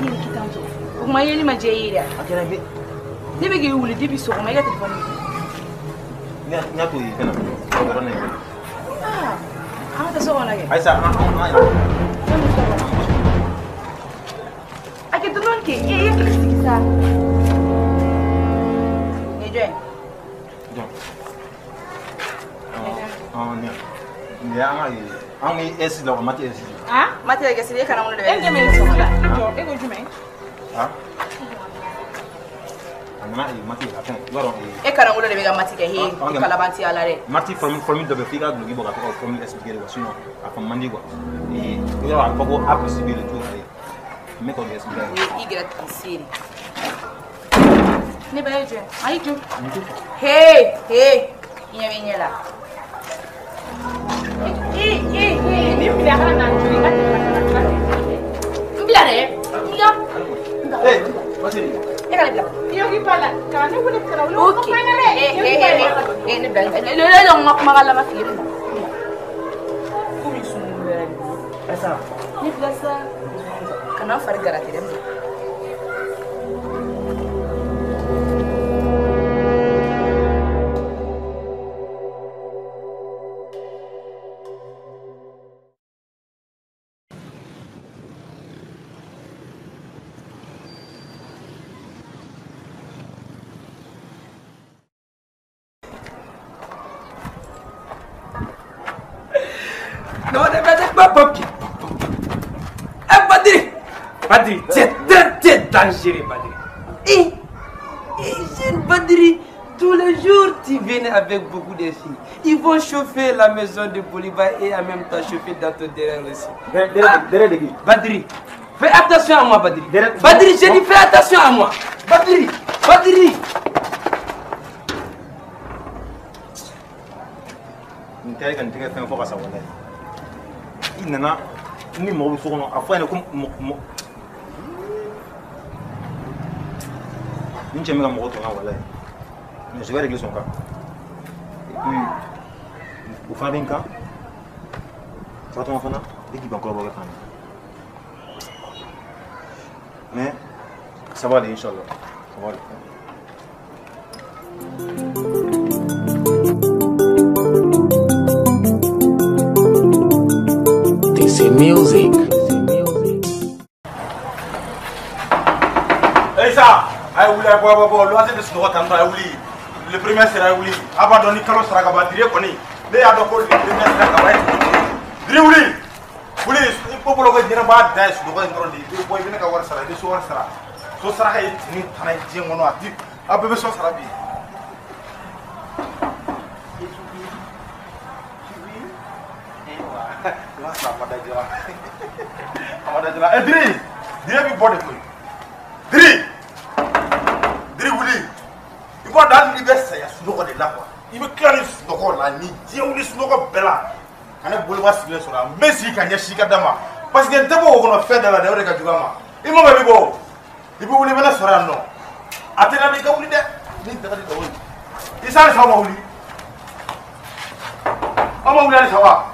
yeli k'i tantɔ o kuma yeli ma diya i ye dɛ. A kɛra bi. Ne bɛ k'i wuli depuis sɔgɔma i ka telefɔni. N y'a to yen fɛn na yɔrɔ nin. Aa an ka taa so kɔnɔ kɛ. Ayisa an yɛrɛ. Fɛn bɛ so kɔnɔ. A kɛ dɔɔnin kɛ e ye kɛlɛ sigi sa. Nin ye jɔn ye? Jɔn. Nin nin y'an ka an ka S la wa mati S. Ah mati yɛrɛ kɛ e kana mun de bɛ. E ɲɛ bɛ nin sɔgɔma la. Jɔ e ko jumɛn? Ah. A nana mati a fɛn i b'a dɔn. E kalankolon de bɛ ka mati kɛ he i kalabanti ala dɛ. Mati formule dɔ bɛ f'i ka duloki bɔ ka to ka formule expliquer quoi sinon a faamu man di quoi. I yɔrɔ a bɛ fɔ ko A plus B le tout ale. N bɛ k'o de expliquer. O ye Y plus C de. Ne ba ye jɔn ayi jɔ. He he i ɲɛ bɛ ɲɛ la. I ni bila kana na joli ka tɛmɛ. N bila dɛ. N bila. Hey, vas-y. E ka ne bila. Yogi bala, kana ne wele kana wele. Ok. Eh ne bila. Ne ne n ka kumakan laban f'i ye. Komi sunkuru wɛrɛ de bolo. Ayisa. Ne bila sa. Kana n fari garati dɛ. Non, ne faites pas papier. Eh, Badri! Badri, tu es très, très dangereux, Badri. Eh, jeune Badri, tous les jours, tu viens avec beaucoup de filles. Ils vont chauffer la maison de Bolivar et en même temps chauffer dans ton derrière aussi. Derrière de qui? Badri, fais attention à moi, Badri. Badri, j'ai dit fais attention à moi. Badri, Badri. I nana ni mɔgɔ bɛ so kɔnɔ a fɔ a ɲɛna ko nin cɛ bɛ ka mɔgɔ tɔɲɔ walayi mais je vais régler son cas et puis o fana bɛ n kan Fatuma fana bɛ k'i ban kɔrɔbɔ kɛ fana mais ça va aller inchallah ça va aller. Music. Hey ça, ayi wuli ayi bɔ bɔ luwanse bɛ sunɔgɔ tan tɔ ayi wuli le premier sera ayi wuli a b'a dɔn ni kalo sara ka ban dire kɔni ne y'a dɔn ko le premier sera ka ban ayi dire wuli wuli i ko bolo ko ɲɛnabaa dan ye sunɔgɔ in dɔrɔn de ye i bɛ bɔ i bɛ ne ka wari sara i bɛ so wari sara so saraka ye tini tana ye diɲɛ kɔnɔ a ti a bɛɛ bɛ so sara bi. Eh Diri, Diri bɛ bɔ de koyi. Diri, Diri wuli. I b'a dɔn hali n'i bɛ saya sunɔgɔ de la quoi. I bɛ tila ni sunɔgɔ la ni diɲɛ wuli sunɔgɔ bɛɛ la. Ka ne boliba sigilen sɔrɔ yan. N bɛ sigi ka ɲɛsin i ka da ma. Parce que n tɛ bɔ o kɔnɔ fɛn da la dɛ, o de ka jugu a ma. I ma mɛn i bɛ bɔ. I bɛ wuli i bɛ ne sɔrɔ yan nɔ. A tɛ na i ka wuli dɛ. Ni daga di da o ye. I sani sa ma wuli. Aw ma wuli hali sa wa?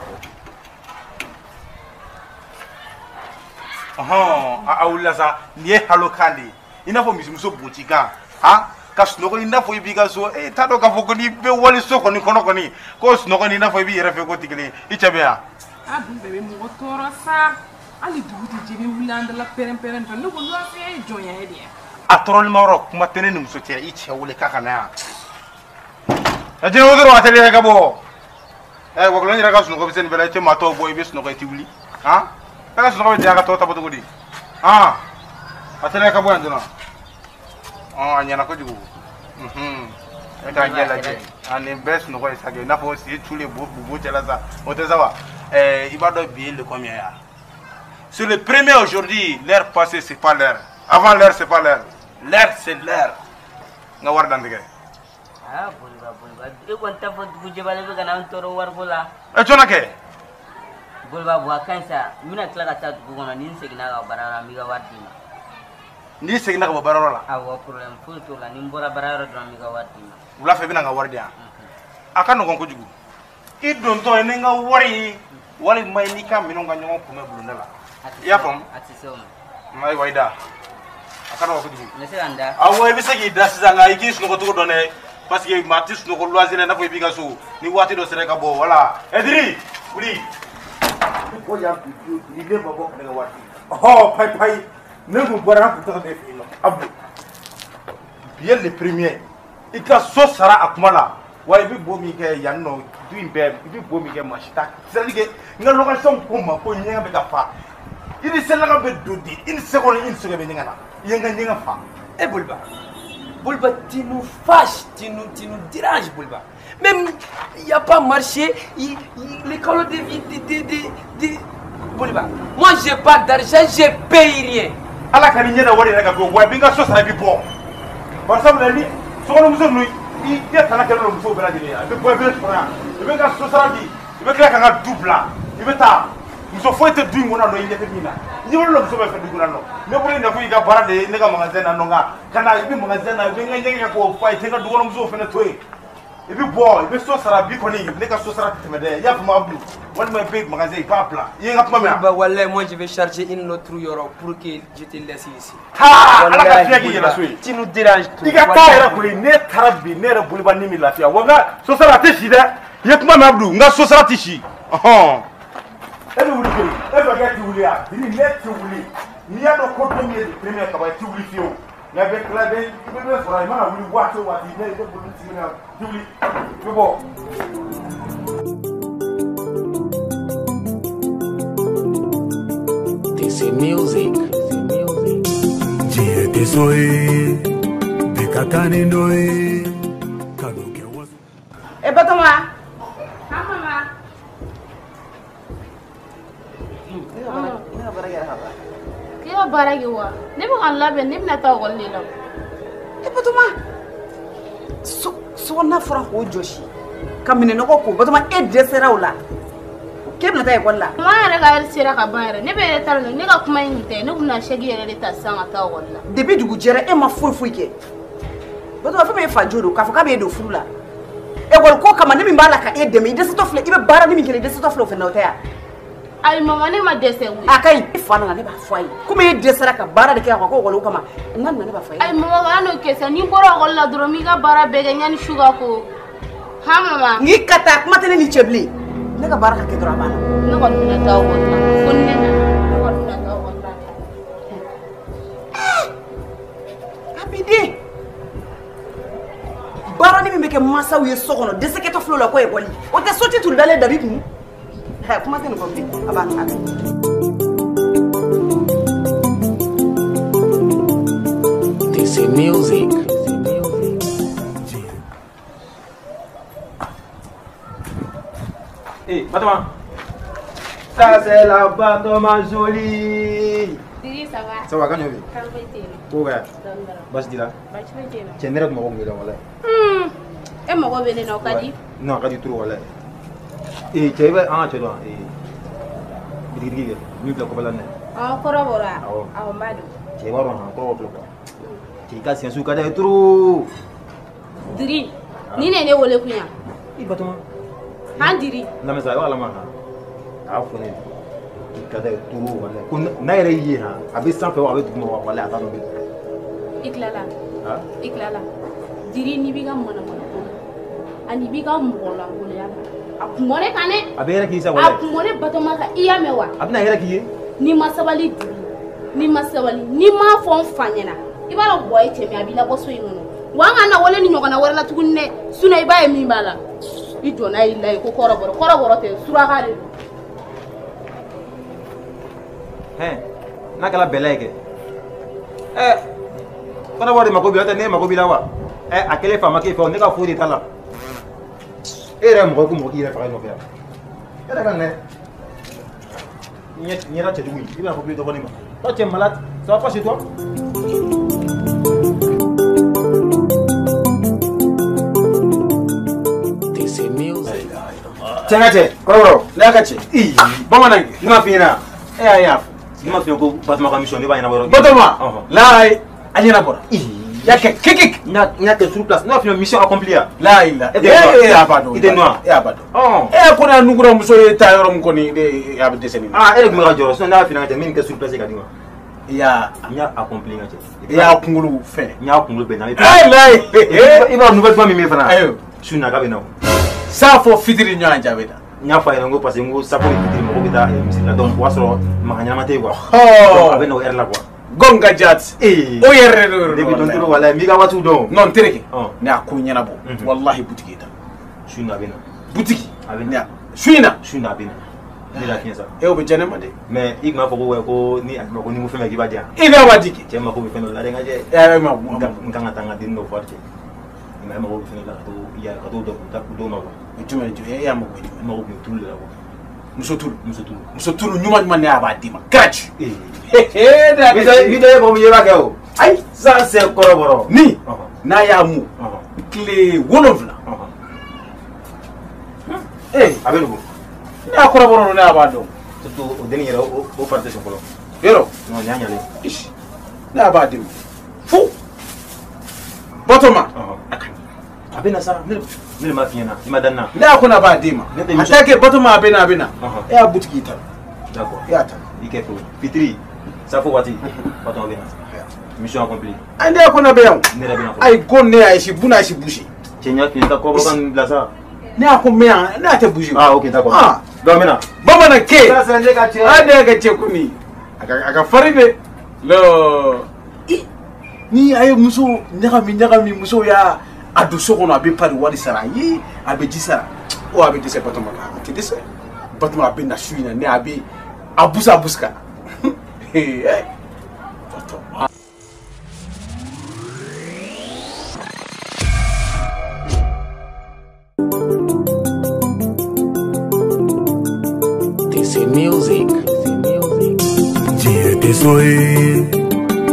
Ɔhɔn a wulila sa nin ye halokan de ye i n'a fɔ misimuso boncikan han ka sunɔgɔ i n'a fɔ i b'i ka so e t'a dɔn k'a fɔ ko n'i bɛ wali so kɔni kɔnɔ kɔni ko sunɔgɔ ni i n'a fɔ i b'i yɛrɛ fɛ ko tɛ kelen ye i cɛ bɛ yan. A dun bɛɛ bɛ mɔgɔ tɔɔrɔ sa hali dugu tɛ jɛ i bɛ wuli an da la pɛrɛn pɛrɛn tɔ ne ko luwanse ye jɔnya ye de ya. A tɔɔrɔlima yɔrɔ kuma tɛ ne ni muso cɛ i cɛ wele k'a ka na yan. A jɛnɛ o dɔrɔn a teliya ka bɔ ɛ wɔkulɔ n yɛrɛ ka sunɔgɔ bɛ se nin bɛɛ la i tɛ maa tɔw bɔ i bɛ sunɔgɔ i tɛ wuli han. E ka sunɔgɔ bɛ diya ka tɔ ta bɔ cogo di han a teliya ka bɔ yan joona a ɲɛna kojugu e k'a ɲɛ lajɛ a nin bɛɛ sunɔgɔ ye sa kɛ i n'a fɔ si tu le bo bo cɛla sa o tɛ sa wa i b'a dɔn bi ye le combien ya sur le premier aujourd'hui l'heure passée c'est pas l'heure avant l'heure c'est pas l'heure l'heure c'est l'heure n ka wari dantigɛ. Ah Boliba Boliba e kɔni t'a fɔ dugu jɛbalen bɛ ka na an tɔɔrɔ wariko la. Ɛ jɔn na kɛ. Boliba bɔ a ka ɲi sa n bɛna tila ka taa dugu kɔnɔ ni n seginna ka bɔ baarayɔrɔ la n b'i ka wari d'i ma. N'i seginna ka bɔ baarayɔrɔ la. Awɔ problème foyi t'o la ni n bɔra baarayɔrɔ dɔrɔn n b'i ka wari d'i ma. Wula fɛ i bɛna n ka wari di yan. A ka nɔgɔn kojugu. I dontɔ ye ni n ka wari ye walima i n'i ka minɛnw ka ɲɔgɔn kunbɛn bulonda la. I y'a faamu? A tɛ se o ma. Ayiwa i da. A ka nɔgɔn kojugu. N bɛ se ka n da. Awɔ i bɛ se k'i da sisan nka i k'i sunɔgɔ cogo dɔn dɛ. Parce que maa tɛ sunɔgɔ luwanse la i n'a fɔ i b'i ka so. Ni waati dɔ sera i ka bɔ voilà. Ɛ Diri wuli. Bɔ yan bi ni ne ma bɔ ka ne ka waati. Ɔhɔ payi payi. Ne kun bɔra an kun taga ne fɛ yen nɔ. Abu. Bi ye le premier. I ka so sara a kuma la. Wa i bɛ bo min kɛ yan nɔ du in bɛɛ i bɛ bo min kɛ maa si t'a c'est à dire que n ka location ko ma ko ɲɛgɛn bɛ ka fa. I ni selaka bɛ don di i ni seconde i ni sɛgɛ bɛ ɲɛgɛn na. I ye n ka ɲɛgɛn fa. Eh Boliba, Boliba, tu nous fâches, tu nous déranges, Boliba. Même, il n'y a pas marché, les calots de vie, de Boliba, moi j'ai pas d'argent, je paye rien. Ala ka ni ɲɛna wari yɛrɛ ka bɔ wa i bɛ n ka so sara i bɛ bɔ. Bari sabula ni sokɔnɔmuso ninnu i ɲɛ tana kɛlen don musow bɛɛ lajɛlen ye. A bɛ bɔ i bɛ sɔrɔ yan, i bɛ n ka so sara di, i bɛ tila ka n ka du bila, i bɛ taa. Muso foyi tɛ du in kɔnɔ nɔ i ɲɛ tɛ min na. I ɲɛ bɛ muso bɛɛ fɛ du kɔnɔ nɔ. Ne bolo i nakun y'i ka baara de ye ne ka magasin na nɔ nka ka na i bɛ magasin na i bɛ n ka ɲɛgɛn kɛ k'o fa i tɛ n ka dukɔnɔmusow fana to yen. I bɛ bɔ i bɛ so sara bi kɔni ne ka so sara tɛ tɛmɛ dɛ i y'a faamu Abdou walima i bɛ magasin i b'a bila i ye n ka kuma mɛn wa. Bah wallahi moi je vais charger une autre yɔrɔ pour que je te laisse ici. Taa ala ka fiɲɛ k'i yɛrɛ so ye. Tu nous déranges trop. I ka taa yɛrɛ koyi ne taara bi ne yɛrɛ Boliba ni min lafiya wa n ka so sara a tɛ si dɛ i ye kuma mɛn Abdou n ka so sara tɛ si. Ɔhɔn. E bɛ wuli koyi e fɛ k'e ti wuli yan Diri ne ti wuli n'i y'a dɔn ko don min ye le premier kaban i ti wuli fiyewu. Nka i bɛ tila i bɛ sɔrɔ i mana wuli waati o waati ne bolo ti wuli ti wuli i bɛ bɔ. This is music. Diɲɛ tɛ so ye bi ka taa ni dɔ ye kanu kɛ waso. E Batoma. Han mama. Ne ka baara kɛra ka ban. K'e ka baara kɛ wa? Ne bɛ ka n labɛn ne bɛna taa ekɔli de la. E Batoma, sokɔnɔna fɔra k'o jɔsi ka minɛnɔgɔ ko Batoma e dɛsɛra o la k'e bɛna taa ekɔli la. Mama yɛrɛ ka heure sera ka ban yɛrɛ ne bɛ retard la ne ka kuma in tɛ ne kun bɛna chèque yɛrɛ de ta sisan ka taa ekɔli la. Depuis dugu jɛra e ma foyi foyi kɛ Batoma fɛn min ye fa jo don k'a fɔ k'a bɛ e don furu la ekɔli ko kama ne min b'a la ka e dɛmɛ i dɛsɛtɔ filɛ i bɛ baara ni min kɛ i dɛsɛtɔ filɛ o fana o tɛ yan. Ayi mama ne ma dɛsɛ koyi. A ka ɲi i fa nana ne b'a fɔ a ye komi e dɛsɛra ka baara de kɛ a ko ekɔli kama n'a nana ne b'a fɔ a ye. Ayi mama kana n'o kɛ sa ni n bɔra ekɔli la dɔrɔn n b'i ka baara bɛɛ kɛ yanni su ka ko. Han mama. N k'i ka taa kuma tɛ ne n'i cɛ bilen ne ka baara ka kɛ dɔrɔn a banna. Ne kɔni bɛna taa ekɔli la fo ni ne nana ne kɔni bɛna taa ekɔli la. Abiden baara ni min bɛ kɛ mansaw ye so kɔnɔ dɛsɛkɛtɔ filɛ o la ko ekɔli o tɛ so tɛ tulu dalen dabi kun. Kuma tɛ nin fɔ bilen a b'a ta. This is music. Eh, Batoma. Ça c'est la Batoma jolie. Diri ça va? Ça va ka ɲɛ bi? Kan foyi tɛ yen. Ko bɛ? Baasi t'i la? Baasi foyi tɛ yen. Cɛ ne yɛrɛ tun mago tun b'i la walayi. E mago bɛ ne na o ka di? Non a ka di trop walayi. Eh cɛ i bɛ an ka cɛ dɔn bitigitigi kɛ min filɛ kɔfɛla nin na. Ɔn kɔrɔbɔrɔ wa? Awɔ. Awɔ n b'a dɔn. Cɛ i b'a dɔn han kɔrɔbɔrɔ filɛ quoi. Cɛ i ka sɛnsu ka d'a ye trop. Diri ni ne ye ne wele kun yan. I Batoma. Han Diri. Lamɛn sa i b'a kalama han. A y'a fɔ ne ye k'i ka d'a ye trop walayi ko n'a yɛrɛ y'i ye han a bɛ sanfɛ wa a bɛ duguma wa walayi a t'a dɔn bilen. I tilala. I tilala. Diri n'i b'i ka manamana ko la ani b'i ka mɔgɔ lankolonya la. A kun bɔ ne kan dɛ. A bɛ hɛrɛ k'i sa walayi. A kun bɔ ne Batoma kan i y'a mɛn wa? A bɛna hɛrɛ k'i ye. N'i ma sabali Diri n'i ma sabali n'i m'a fɔ n fa ɲɛna i b'a dɔn bɔ ye cɛ min a b'i labɔ so in kɔnɔ wa an kana na wale ni ɲɔgɔnna wɛrɛ la tuguni dɛ sinon i b'a ye min b'a la i jɔ n'a y'i la ye ko kɔrɔbɔrɔ kɔrɔbɔrɔ tɛ suraka de don. Hɛn n'a kɛra bɛlɛ ye kɛ ɛ kɔrɔbɔrɔ de mako b'i la tɛ ne mako b'i la wa ɛ a kɛlen faama k'e fɛ ne ka foyi de t'a la. E yɛrɛ mɔgɔ ko mɔgɔ k'i yɛrɛ faga i nɔfɛ yan e yɛrɛ ka nɛ ɲɛda cɛjugu in i bɛna fɔ k'i dɔgɔnin ma toi tu es malade ça va pas chez toi. This is music. Cɛ n ka cɛ kɔrɔbɔrɔ ne y'a ka cɛ. Ii bamanan kɛ. Ne ma f'i ɲɛna. E y'a ye a ne ma f'i ɲɛna ko Batoma ka mission ne b'a ɲɛnabɔ yɔrɔ. Batoma. Layi a ɲɛnabɔra. y'a kɛ kekek n y'a kɛ sur place ne b'a f'i ma mission accomplie ya. La ilaha E tɛ e y'a ba dɔn i tɛ nɔ e y'a ba dɔn e ko ne nugura muso ye taa yɔrɔ min kɔni e a bɛ dɛsɛ nin na. Ah e de tun bɛ ka jɔrɔ sinon ne y'a f'i ɲɛna ka tɛmɛ min kɛ sur place ka di ma. I y'a n y'a accompli n ka cɛ. I y'a kunkolo fɛn. N y'a kunkolo bɛɛ na. Ayi layi. I b'a nouvelle fɛn min bɛ fana. Ayiwa. Su in na k'a bɛ na o. Safo fitiri ɲɔgɔn jaabi da. N y'a fɔ a ɲɛna n ko parce que n ko safo ni fitiri mɔgɔ bɛ taa misiri la donc o b'a sɔrɔ mankan ɲɛnama tɛ yen quoi. Donc a bɛ na o heure la quoi. Gonga jati. O yɛrɛ de don. Depuis dɔn toro walayi n b'i ka waatiw dɔn. Non n terikɛ. Ne y'a ko ɲɛnabɔ. Walahi butigi ta. Su in na a bɛ na. Butigi. A bɛ na. Su in na. Su in na a bɛ na. Ne la fiɲɛ sa. E o bɛ diya ne ma dɛ. Mais i tun b'a fɔ ko ouais, ko ni a ko ni ko fɛn fɛn k'i b'a di yan. I b'a di kɛ. Cɛ mako bɛ fɛn dɔ la dɛ n ka cɛ. E ma n kan ka taa n ka den dɔ fɔ cɛ. Mais mako bɛ fɛn dɔ la ka to yala ka t'o dɔn ma quoi. Jumɛn jumɛn e y'a mako bɛ jumɛn. N mako bɛ tulu de la quoi. Muso tulu. Muso tulu. Muso tulu ɲuman ɲuman ne y'a b'a d'i ma. Gratuit. Ee. Ni dɔ ye mɔgɔ min ye i b'a kɛ o. Ayi. Ça c'est kɔrɔbɔrɔ. Ni n'a y'a mun. Tile 7. Ee a bɛ nugu. Ne y'a kɔrɔbɔrɔ ne y'a b'a dɔn. Surtout o dennin yɛrɛ o fari tɛ sɔn fɔlɔ. Yɔrɔ. Non nin y'a ɲalen. Ne y'a b'a d'i ma. Fu. Batoma. A bɛ na sa ne de m'a f'i ɲɛna i ma da n na. Ne y'a ko n'a b'a d'i ma. A t'a kɛ Batoma a bɛ na a bɛ na. E y'a butigi ta. D'accord. E y'a ta. I kɛ fo fitiri safo waati Batoma bɛ na. Mission accomplie. Ayi ne y'a ko n'a bɛ yan o. Ne yɛrɛ bɛ na fɔlɔ. Ayi ko ne y'a si buna si busi. Cɛ n y'a f'i ɲɛna i ka kɔrɔbɔrɔ kan bila sa. Ne y'a ko n bɛ yan ne y'a tɛ busi. Ah ok d'accord. Ah. Donc n bɛ na. Bamanan ke. Ça c'est ne ka cɛ. Ah ne ka cɛ ko nin. A ka farin dɛ. Lɔ. Ni a ye muso ɲagami muso y'a a don so kɔnɔ a bɛ pari wari sara ye a bɛ ji sara o a bɛ dɛsɛ Batoma la a tɛ dɛsɛ Batoma a bɛ na su in na ne a bɛ a busa a busi ka na Batoma. DC Music. Diɲɛ tɛ so ye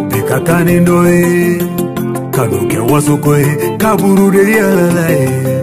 bɛɛ ka kan ni dɔ ye kanu kɛ wasoko ye kaburu de yɛlɛla ye.